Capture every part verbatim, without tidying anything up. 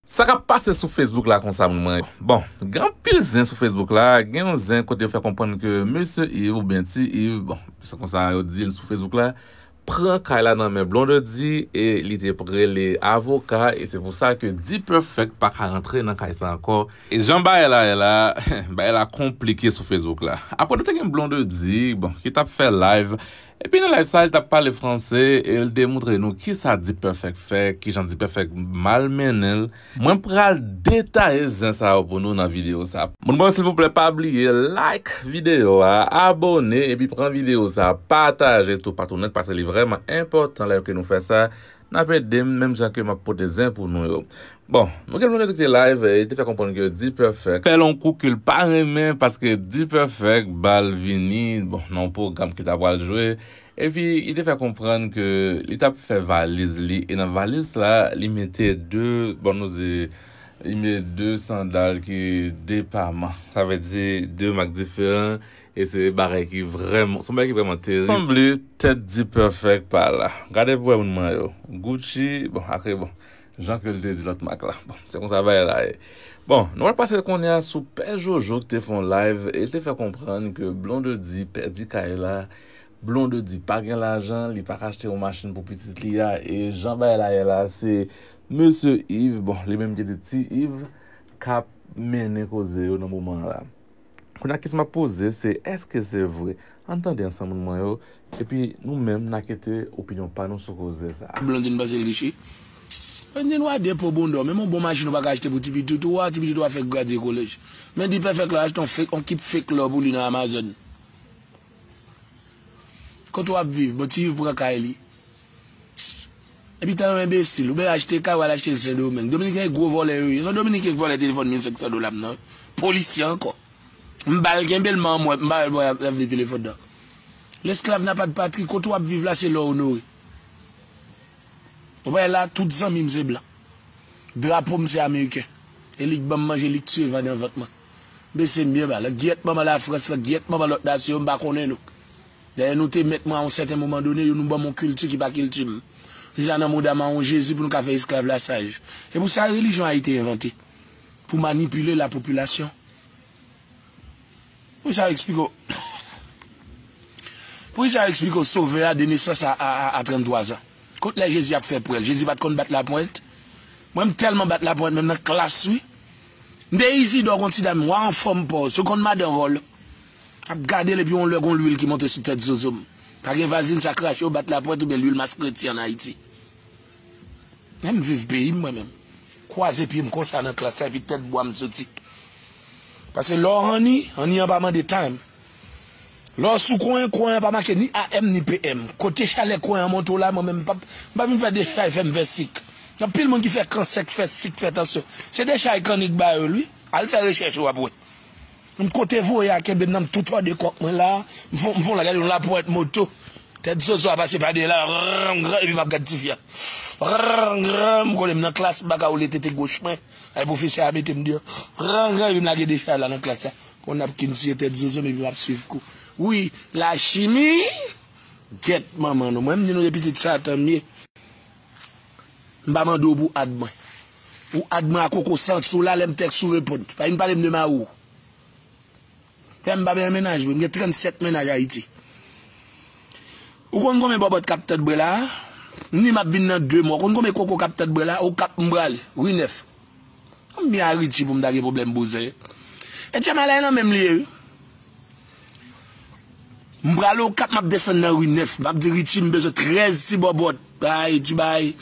Sa k ap pase sou Facebook la konsa, moun mwen? Bon, gen anpil zen sou Facebook la. Gen yon zen kote yo fè konprann ke Mesye Yves oubyen Ti Yves, bon, se konsa yo di l sou Facebook la, pran kay la nan men Blondedy e li te rele avoka, e se pou sa ke D-Perfect pa ka rantre nan kay sa ankò. E jan bagay la ye la, bagay la konplike sou Facebook la. Apre nou te gen Blondedy, bon, ki t ap fè live, epi nan live sa, li t ap pale franse e li te montre nou kisa D-Perfect fè, kijan D-Perfect malmennen l. Mwen pral detaye zen sa yo pou nou nan videyo sa. Moun mwen, silvouplè, pa bliye like videyo a, abòne, epi pran videyo sa, pataje toupatou nèt, paske li vrèman enpòtan lè ke nou fè sa. N ap ede m menm jan ke m ap pote zen pou nou yo. Bon, nou gen moun ki te live, e te fè konprann ke D-Perfect fè l yon kou ke l pa renmen, paske D-Perfect ba l vini, bon, nan yon pwogram ki ta pral jwe. Epi, li te fè konprann ke li t ap fè valiz li, e nan valiz la, li mete de, bon, nou di, li mete de sandal ki depaman. Sa vle di de mak diferan, e se bagay ki vrèman, se yon bagay ki vrèman terib. Sanble tèt D-Perfect pa la. Gade pou wè moun mwen yo. Gucci, bon, akre bon. Jan ke l te di lòt mak la. Bon, se konsa bagay la ye. Bon, nou al pase kounye a sou Pè Jojo ki te fè yon live, e li te fè konprann ke Blondedy pèdi kay la. Blondedy pa gen lajan, li pa ka achte yon machin pou pitit li a, e jan bagay la ye la, se Mesye Yves, bon, li menm ki di Ti Yves, k ap mennen koze yo nan moman la. Kounye a, kesyon m ap poze, se èske se vre? Ann tande ansanm moun mwen yo, epi nou menm, n a kite opinyon pa nou sou koze sa a. Blondedy pase l riche. Blondedy wa de po bondò, menm yon bon machin ou pa ka achte pou ti pitit ou a, ti pitit ou a fèk gradye kolèj. Men D-Perfect la achte yon fake, yon kit fake lò pou li nan Amazon. Kote w ap viv? Bon, Ti Yves pran kay li. Epi tan yon enbesil, ou ben achte kay, w al achte l Sendomeng. Dominiken e gwo vòlè yo ye. Se yon Dominiken ki vòlè telefòn mil senk san dola m nan. Polisye ankò. M ba l kenbe l, m an mwen, m ba l, mwen ap vle telefòn nan. L'esclave n'a pas de patrie, kote w ap viv la, se lè w onore. Ou wè la, tout zanmi m se blan. Drapo m se ameriken. E li k ban m manje, li k tiye van nan vant mwen. Bese m byen ba. Gyèt manman Lafrans lan, gyèt manman lòt nasyon yo, m pa konnen nou. Dayè, nou te mèt mwen a yon sèten moman done, yo nou ban m yon kilti ki pa kilti m. Nou chita nan mouda m a yon Jezi pou nou ka fè esklav lasaj. E pou sa, relijyon Ayiti envante. Pou manipile lapopilasyon. Pou sa eksplike w. Pou sa eksplike w, Sovè a de nesans a, a, a, a tranntwa zan. Kot lè Jezi ap fè prèl? Jezi pa t konn bat lapwent? Mwen, m tèlman bat lapwent, menm nan klas, wi. M te Izidò, gon ti dam, wa anfòm pa w, se w konn madan vòlò. Ap gade l, epi yon lè gon lwil ki monte sou tèt zozo m. Pa gen vazlin, sa krache, yo bat lapwent oubyen lwil mas kretyen ann Ayiti. Men m viv peyi m, mwen menm. Kwaze pye m konsa nan klas sa, epi tèt bwa m soti. Paske lè w honey, honey an pa mande time. Lè w sou kwen, kwen an pa make ni A M ni P M. Kote chalè kwen an monte w la, mwen menm, m p ap, m pa vin fè dechay fè m fè sik. Gen anpil moun ki fè kansè, ki fè sik, fè tansyon. Se dechay kannik ba yo l, wi. Al fè rechèch ou w ap wè. M kote voye a kenbe m nan, m tou tòde kòk mwen la. M fon, m fon la, gade yon lapwent moto. Tèt zozo a pase pa dèyè la, ranm, ranm, epi m ap gad tifi a. Ranm, ranm, m konnen m nan klas, m pa ka woule tete goch mwen. Ay pwofesè a mete m deyò. Ranm, ranm, epi m lage dechay la nan klas la. Pran napkin siye tèt zozo m, epi m ap swiv kou. Wi, lachimi! Gyèt manman nou. Mwen, m di nou se pitit Satan m ye. M pa mande w pou ad mwen. Ou ad mwen a koko santi w la, lè m tèks ou reponn. Pa vin pale m de mari w. Frè m pa byen mennaj vre, m gen trannsèt mennaj Ayiti. Ou konn konbyen bòbòt k ap tann bwè la a? M di m ap vin nan de mwa. Ou konn konbyen koko k ap tann bwè la a? Okap m prale, ri nèf. M byen a Richie pou m ta gen pwoblèm bouzen. E Djamalay nan menm li ye, wi. M prale Okap, m ap desann nan ri nèf. M ap di Richie m bezwen trèz ti bòbòt. Bay, ti bay,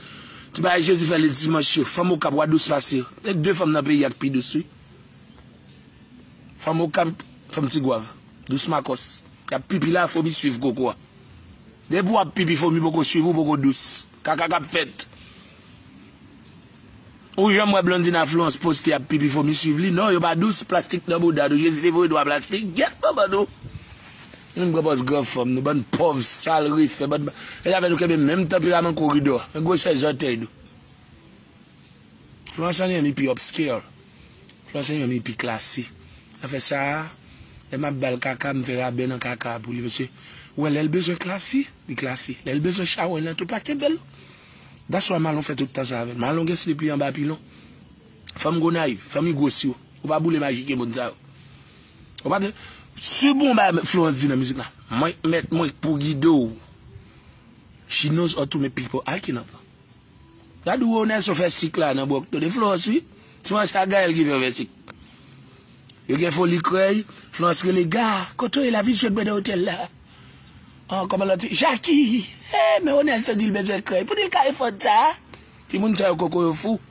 ti bay Jezi fè li dimanch yo. Fanm Okap, w a dous pase yo. E de fanm nan peyi a k pi dous, wi. Fanm Okap, fanm Tigwav. Dous makòs. Y ap pipi la, fomi swiv koko a. Depi w ap pipi, fomi poko swiv ou, poko dous. Kaka k ap fèt. Ou janm wè Blondine Afluence poste ap pipi, fomi swiv li? Non, yo pa dous, plastik nan bouda nou. Jezi te voye nou a plastik. Gyèt manman nou. Nou pran pòz gran fanm, nou bann pòv, sal, refè, bann, e avè nou kenbe menm tanperaman koridò. Men gwosè zòtèy nou. Florence Annie pi upscale. Florence Annie pi klase. Afè sa a, lè m ap ba l kaka, m fè rabè nan kaka a pou li, mesye. Ou wè, lè l bezwen klase, li klase. Lè l bezwen chawony nan tout, pa kenbe l. That's why Malon fè tout tan sa avè l. Malon gen slip li anba pilon. Fanm Gonayiv, fanmi gwo siwo. Ou pa boule majike moun sa yo. Ou pa te, si bon bagay Florence di nan mizik la, mwen k mèt, mwen k pou gide w. She knows how to make people acting up. Gade ou Nelson fè sik la nan Bwòk Tande Florence, wi. Se manch a Gaël ki fè fè sik. Yo gen foli krèy, Florence rele Ga, kote w ye la, vin jwenn mwen nan otèl la. An, kòman lòt ti, Jackie, eh, men Nelson di l bezwen krèy. Pou di l ka efòt sa. Timoun sa yo koko yo fou.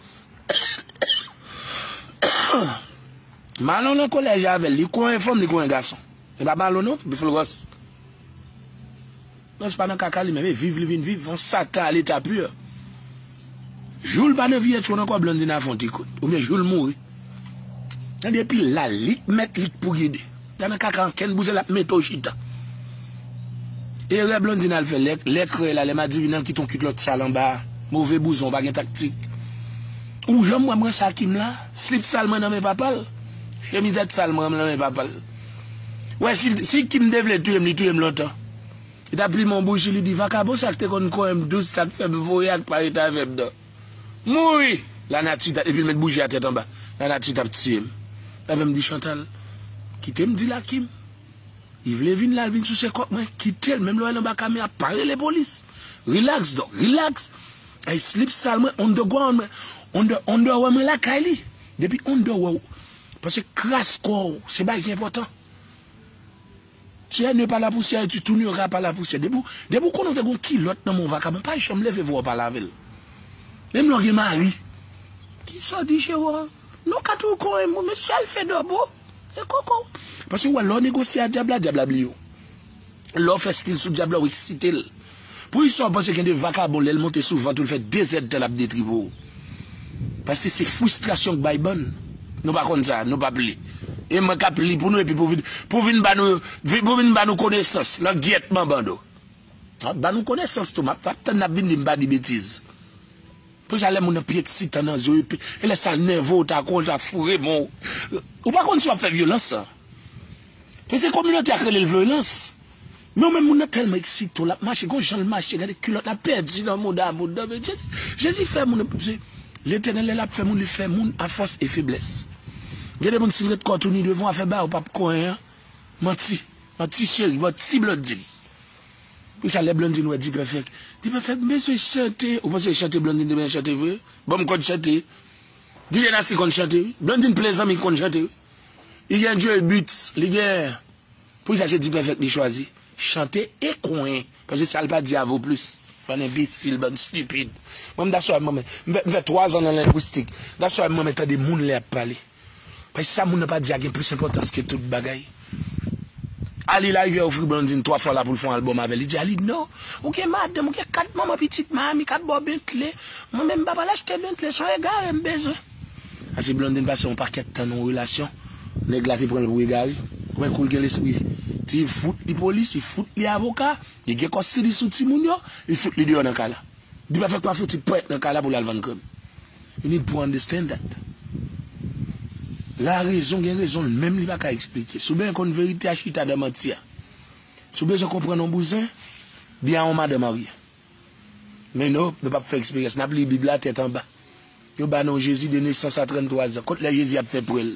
Malon nan kolèj avè l, li konyen fanm, li konyen gason. E pa Malon non, Florence. Non, se pa nan kaka li menm, e viv li vin viv, yon satan a leta pi. Jou l pa nan V H one ankò, Blondine a fè yon ti kout. Oubyen jou l mouri. Tande epi la, li k mèt, li k pou gide. Ta nan kaka ankenn bouzen l ap mete w chita. Erè Blondine al fè lè, lè krèy la, lè madivin nan kite yon kilòt sal anba, move bouzon, pa gen taktik. Ou janm wè mwen sa Kim la, slip sal mwen nan men papa l, chemizèt sal mwen nan men papa l. Wè, si, si Kim te vle touye m, li touye m lontan. Li t ap limen yon bouji, li di, vakabon sa k te konn konyen m dous, sa k fè m voye ak pa rete avè m non. Mouri! Lanati t ap, epi l met bouji a tèt anba. Lanati t ap tiye m. Avè m di, Chantal, kite m di l a Kim. Li vle vin la, l vin souse kòk mwen, kite l. Menm lè w al anba kamera, pa rele polis. Relax, dòk, relax. Ay slip sal mwen, underground mwen, under, underwear mwen lakay li. Depi underwear w, paske kras kò w, se bagay ki enpòtan. Tu es ne pas la poussière et tu tourneras pas la poussière. Depi, depi w konnen w te gon kilòt nan men w vakabon, pa janm leve vwa w pale avè l. Menm lè w gen mari. Kisa w di, cheri? Non, ka tou konyen m, mesye al fè dòbo. E koko. Paske w wè, lè w negosye a dyab la, dyab la bliye w. Lè w fè stil sou dyab la, w eksite l. Poukisa w panse gen de vakabon, lè l monte sou vant ou, l fè de zèdtan l ap detripe w? Paske se fristrasyon k bay bann. Nou pa konn sa, nou p ap li. E mwen k ap li pou nou, epi pou vin, pou vin ba nou, pou vin ba nou konesans, langyèt manbando. Ban nou konesans tou, m ap, ap tann n ap vin di m pa di betiz. Pou sa lè moun nan pi eksitan nan zye w, epi, e lè sa nève w, ta kwè w ta foure men w. Ou pa konn si w ap fè vyolans sa. Paske kominote a k rele l vyolans. Men w menm moun nan tèlman eksite w, l ap mache, gon jan l mache, gade kilòt la pèdi nan mouda moun nan. Men Jezi, Jezi fè moun, se Letènèl lè l ap fè moun, li fè moun a fòs e feblès. Gen de moun si l ret kò touni devan w a fè ba w p ap konyen an. Manti, manti cheri, manti Blondine. Pou sa lè Blondine wè D-Perfect, D-Perfect m bezwen chante. Ou panse chante Blondine te bezwen chante vre? Bon, m konn chante. D J Nasty konn chante wi. Blondine plen zanmi ki konn chante wi. Li gen Joe Beats, li gen. Poukisa se D-Perfect li chwazi? Chante e konyen. Paske sa l pa di a vo plis. Bann enbesil, bann stipid. Mwen m ta swa mwen menm. M fè, m fè twa zan nan lengwistik. M ta swa mwen menm tande moun lè y ap pale. Paske sa moun nan pa di a gen plis enpòtans ke tout bagay. Ali Larivière ofri Blondine twa fwa la pou l fè yon albòm avè l. Li di Ali non. Ou gen madanm, ou gen kat manman pitit Miami k ap ba w Bentley. Mwen menm m pa pral achte Bentley, se yon egare m bezwen. Ase Blondine pase yon pakèt tan nan yon relasyon. Nèg la te pran l pou egare. Ou wè kou l gen lespri. Ti fout li polis, li fout li avoka, li gen kòstidi sou timoun yo, li fout li deyò nan kay la. Li pa fèk pa fouti pèt nan kay la pou l al vann krèm. You need to understand that. La rezon gen rezon l menm li pa ka eksplike. Si w bezwen konn verite a, chita dan manti a. Si w bezwen konprann yon bouzen, byen a yon madan marye. Men no, nou p ap fè eksperyans. N ap li Bib la tèt anba. Yo ba nou Jezi de nesans a tranntwa zan. Kot lè Jezi ap fè pwèl?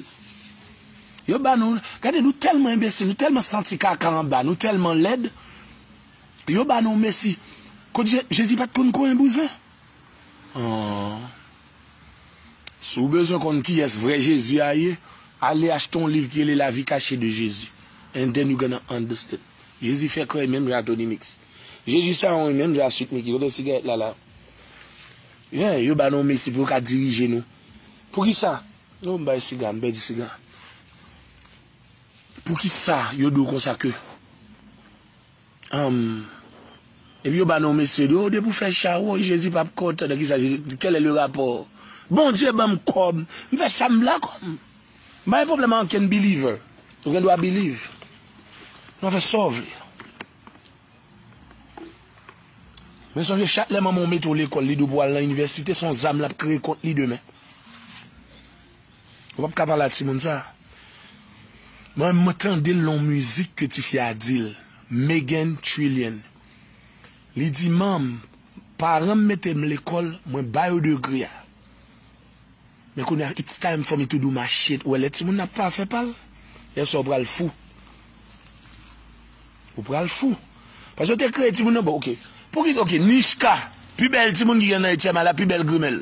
Yo ba nou, gade nou tèlman enbesil, nou tèlman santi kaka anba, nou tèlman lèd. Yo ba nou Mesi. Kot Je-, Jezi pa t konn konyen bouzen? An. Si w bezwen konn kiyès vrè Jezi a ye, ale achte yon liv ki rele La vie cachée de Jésus. And then you gonna understand. Jezi fè krèy menm jan a Tony Mix. Jezi sa yon menm jan a Sweet Mickey. Kote sigarèt la la? Yeah, yo ba nou Mesi pou yo ka dirije nou. Poukisa? Non, m bay siga, m pèdi siga. Poukisa yo di w konsa ke Anm. Epi yo ba nou mesye, yo depi w fè chawo, Jezi p ap kontan. Nan kisa Jezi, quel est le rapport? Bondye ban m kòb, m fè sa m vle a kòm. M pa gen pwoblèm ak ankenn believer. Ou gen dwa believe. Men w fè sa w vle. Men sonje, chak lè manman w mete w lekòl, li di w pou w al nan inivèsite, se yon zam l ap kreye kont li demen. Ou p ap ka pale a timoun sa. Mwen, mwen tande l nan yon mizik ke tifi a di l, Meghan Trainor. Li di, Manm, paran m mete m lekòl, mwen ba yo degre a. Men kounye a, it's time for me to do my shit. Ou wè lè timoun nan ap fè afè pa l, lè sa w pral fou. Ou pral fou. Paske w te kreye timoun nan, bon, oke. Pouki, oke, Nichka, pi bèl timoun ki gen nan etyèm a la, pi bèl grimèl.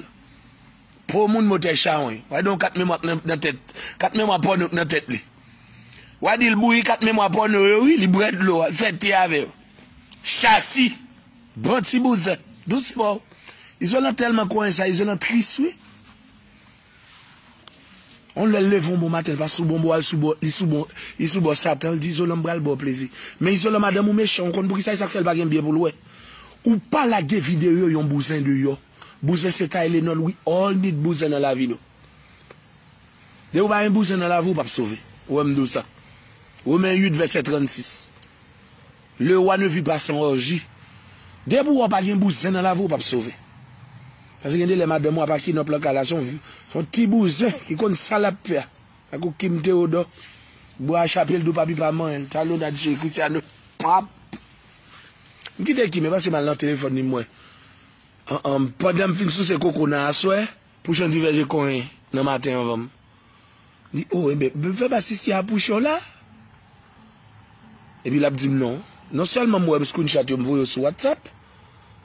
Po moun motè chawony. W a di yon kat memwa k nan, nan tèt. Kat memwa pòno k nan tèt li. W a di l bouyi kat memwa pòno yo, wi, li bwè dlo, al fè te avè yo. Chasi. Bon ti bouzen. Dousman. Izolan tèlman konyen sa, Izolan tris, wi. On lè l leve yon bon maten, li pa sou bon bò, li sou bò, li sou bon, li sou bò Satan, li di, Izolan, m pral ba w plezi. Men Izolan, madanm ou mechan, ou konn poukisa, e sa k fè l pa gen byen pou l wè. Ou pa lage videyo yon bouzen deyò. Bouzen se Tylenol, we all need bouzen nan lavi nou. Depi w pa gen bouzen nan lavi w, w p ap sove. Ou wè m di w sa. Women uit, vèsè trannsis. Le roi ne vit pas sans orgie. Depi w pa gen bouzen nan lavi w, w p ap sove. Paske gen de lè madanm ou ap a kinòp lan kay la, se yon vi-, se yon ti bouzen ki konn sa l ap fè a. Tankou Kim Theodore, bwa chapèl dou papi pa manyen l, talonnad cheri Cristiano. Pap! M kite Kim, e paske m al nan telefòn li m wè. An, an, pandan m fin souse koko nan aswè, Pouchon di vèje konyen nan maten anvan m. Li, o, enben, m fè pa sisi a Pouchon la. Epi l ap di m non. Non sèlman m wè screenshot yo, m voye yo sou WhatsApp,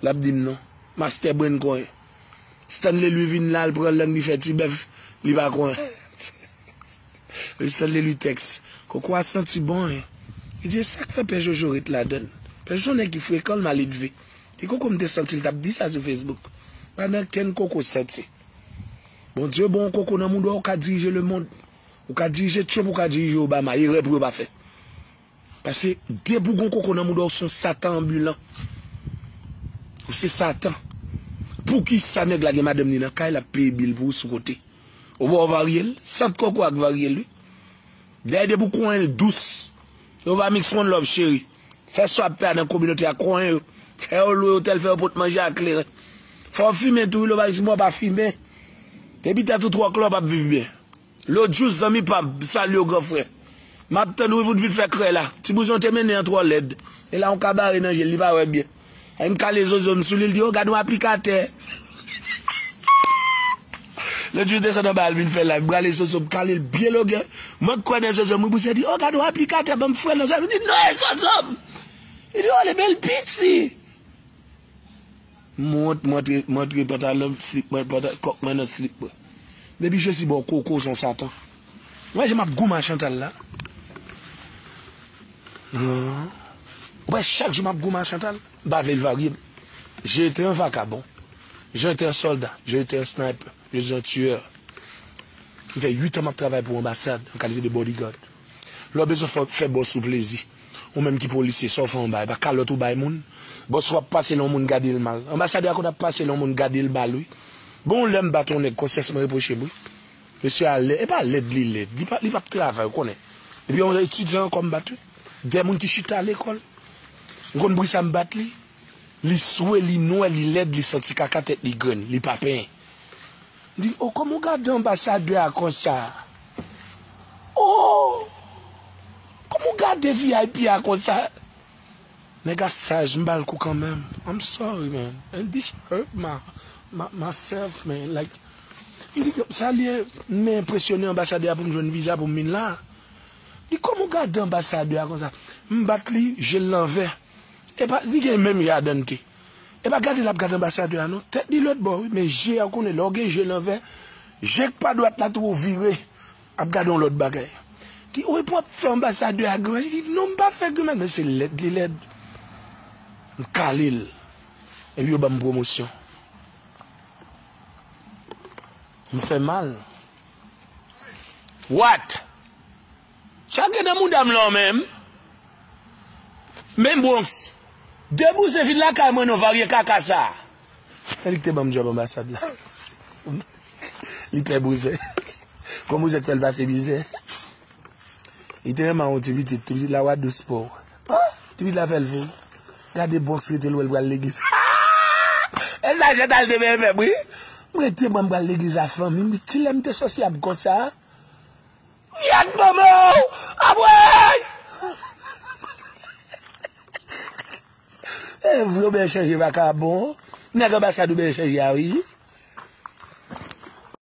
l ap di m non. Master Brain konyen. Stanley Louis vin la, l pran lang, li fè ti bèf, li pa konyen. Stanley Louis tèks. Koko a santi bon, en. Li di, e sa k fè Pè Jojo ret ladan l? Pè Jojo se yon nèg ki frekan, l maledve. Ti koko m te santi l t ap di sa sou Facebook. Pa nan kenn koko santi. Bondye ba w yon koko nan mouda w, ou ka dirije lemonn. Ou ka dirije Trump, ou ka dirije Obama. Erè pou yo pa fè. Paske depi w gen yon koko nan mouda w, se yon satan anbilan. Ou se satan. Poukisa nèg la gen madanm li nan kay, l ap peye bil pou ou sou kote? Ou pa w varye l? Sant koko ak varye l, wi. Dèyè depi w konyen l dous. Yo va mix one love cheri. Fè sa w ap fè a nan kominote a, konyen yo. Fè yo lwe otèl, fè yo pot manje a kleren. Fè w fimen tou, wi, Lobalik, si mwen pa fimen. Depi tèt ou twò klè, w p ap viv byen. Lodjou zanmi pa m, m salye w gran frè. M ap tann ou wi pou t vin fè krè la. Ti bouzen w te mennen an twò lèd. E la yon kabare nan je l, li pa wè byen. Ay m kale zozo m sou li, l di, o gad yon aplikatè. Lòt jou desann anba al vin fè live, m rale zozo m, kale l byen longè. Mwen k kwè nan zozo m, wi, bouzen di, o gad yon aplikatè, ban m fwèl nan sa, m di, non, e zozo m. Li di, o, li bèl piti. M wont, m antre, m antre pantalon, slip mwen, panta-, kòk mwen nan slip mwen. Depi Jezi ba w koko, w se yon satan. Ou wè jan m ap goumen a Chantal la? Ou wè chak jou m ap goumen a Chantal, m pa vle l varye m. J'ai été un vagabond. J'ai été un soldat. J'ai été un sniper. Je suis un tueur. M fè uit an m ap travay pou anbasad an kalite de bodyguard. Lè w bezwen fè, fè bòs ou plezi, ou menm ki polisye, sa w fè yon bagay, pa kalòt ou bay moun. Bòs ou ap pase l yon moun gade l mal. Anbasadè a konn ap pase l yon moun gade l mal, wi. Bon, lè m bat yon nèg, konsyans mwen repwoche m, wi. Mesye a lèd, e pa lèd li lèd, li pa, li p ap travay, ou konnen. Epi yon etidyan ankò m bat, wi. De moun ki chita lekòl. M konn poukisa m bat li. Li swe, li nwè, li lèd, li santi kaka, tèt li grenn, li pa penyen. M di, o, kòman w gade anbasadè a konsa? O, kòman w gade V I P a konsa? Nèg a saj, m ba l kou kanmenm. I'm sorry, man. And this hurt my, my, myself, man. Like, m di, sa li ye, m enpresyone anbasadè a pou m jwenn viza pou m vin la. M di, kòman w gade anbasadè a konsa? M bat li, je l lanvè. E pa, li gen menm je a Dante. E pa gade l ap gade anbasadè a non. Tèt li lòt bò, wi, men je a, ou konnen, lè w gen je lanvè, je k pa dwat la tou, ou vire, ap gade yon lòt bagay. Di, o, epi w ap fè anbasadè a grimès? Li di, non, m pa fè grimès, men se lèd li lèd. M kale l. Epi yo ban m pwomosyon. M fè mal. What? Sa gen nan mouda m la menm? Men Bronx. De bouzen vin lakay mwen non, varye kaka sa. E li ki te ban m djòb anbasad la. Li pè bouzen. Kon bouzen k fè l pase mizè. Li te renmen yon ti pitit, ti pitit la w a dous pou w. Ah, ti pitit la fè l fou. Gade Bronx rete l wè l pral legliz. E sa Chantal te vle fè m, wi. M rete mwen m pral legliz a fanmi m. Kilè m te sòsyab konsa? Yèt manman w! Apre! E vre, w byen chanje vakabon. Nèg anbasad ou byen chanje a, wi.